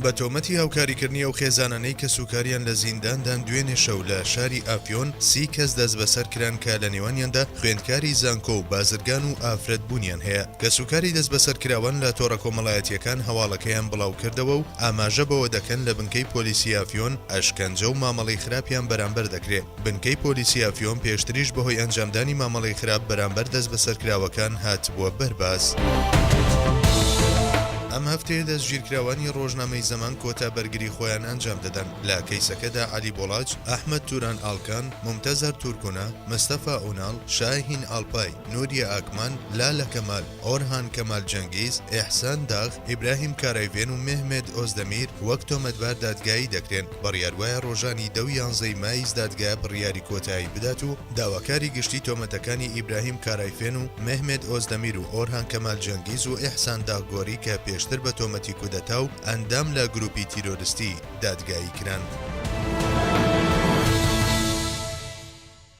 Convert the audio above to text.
بە تۆمەتی هاوکاریکردنی ئەو خێزانانەی کەسوکاریان لە زینداندان دوێنێ شەو لە شاری ئافیۆن سی کەس دەستبەسەر کران کە لە نێوانیاندا خوێندکاری زانکۆ و بازرگان و ئافرەت بوونیان هەیە. کەسوکاری دەستبەسەرکراوان لە تۆڕە کۆمەڵایەتییەکان هەواڵەکەیان بڵاوکردەوە و ئاماژە بەوە دەکەن لە بنکەی پۆلیسی ئافیۆن ئەشکەنجە و مامەڵەی خراپیان بەرامبەر دەکرێ. بنکەی پۆلیسی ئافیۆن پێشتریش بەهۆی ئەنجامدانی مامەڵەی خراپ بەرامبەر دەستبەسەرکراوەکان هاتبووە بەر باس. ئەم هەفتەیە دەستگیرکراوانی ڕۆژنامەی زەمان کۆتا بەرگری خۆیان ئەنجام دەدەن. لە کەیسەکەدا عەلی بۆڵاج، ئەحمەد توران ئاڵکان، مومتەزەر تورکونا، مستەفا ئوناڵ، شاهین ئاڵپای، نوریە ئاکمان، لالە کەمال، ئۆرهان کەمال جەنگیز، ئیحسان داغ، ئیبراهیم کارایڤێن و مێهمێت ئۆزدەمیر وەک تۆمەتبار دادگایی دەکرێن، بڕیار وایە ڕۆژانی دە و یانزەی مایس دادگا بڕیاری کۆتایی بدات و داواکاری گشتی تۆمەتەکانی ئیبراهیم کارایفێن و مێهمێت ئۆزدەمیر و ئۆرهان کەمال جەنگیز و ئیحسان داغگۆری کە پێشتر بە تۆمەتی کودەتا و ئەندام لە گروپی تیرۆرستی دادگایی کران.